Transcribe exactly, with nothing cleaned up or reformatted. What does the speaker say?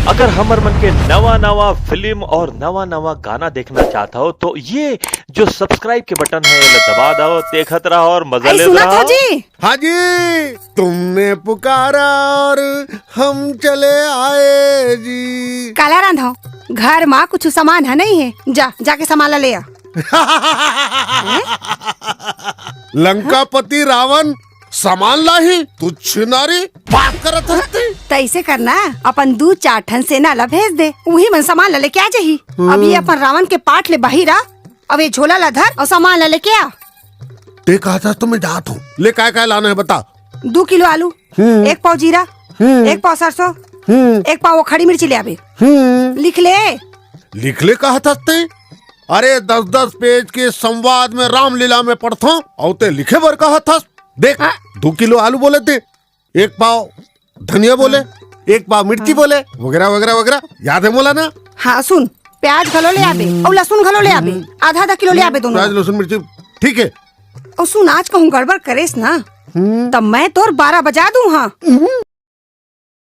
अगर हमर मन के नवा नवा फिल्म और नवा नवा गाना देखना चाहत हो तो ये जो सब्सक्राइब के बटन है, एला दबा दो, देखत रहो और मजा लेत रहो। जी। हाँ जी, तुमने पुकारा और हम चले आए जी। काला रांधव, घर मा कुछ सामान है नहीं है, जा जाके सामान ला ले आ। लंकापति रावण सामान लाही, तुच्छ नारी, बात करत हस तैं। तैसे करना, अपन दू चार ठन सेना ला भेज दे, उही मन सामान ला लेके आ जाही। अब ये अपन रावण के पाठ ले बाहिर आ, अब ये झोला ला धर और सामान ला लेके आ। ते कहत हस तो मैं जात हूँ। ले, काय काय लाना है बता। दू किलो आलू, हम्म। एक पाव जीरा, हम्म। एक पाव सरसों, हम्म। एक पाव वो खड़ी मिर्ची ले आबे। हम्म। लिख ले। लिख ले कहत हस तैं। अरे, दस दस पेज के संवाद में रामलीला में पढ़थों, अउ ते लिखे बर कहत हस। देख, हाँ। दू किलो आलू बोले ते, एक पाव धनिया बोले, हाँ। एक पाव मिर्ची हाँ। बोले, वगैरह, वगैरह, वगैरह। याद है मोला ना? हाँ, सुन, प्याज घलो ले आबे, अउ लहसुन घलो ले आबे, हम्म। आधा आधा किलो ले आबे दोनों। प्याज, लहसुन, मिर्ची, ठीक है। अउ सुन, आज कहूँ गड़बड़ करेस ना, हम्म। तब मैं तोर बारह बजा दूँ, हाँ। हम्म।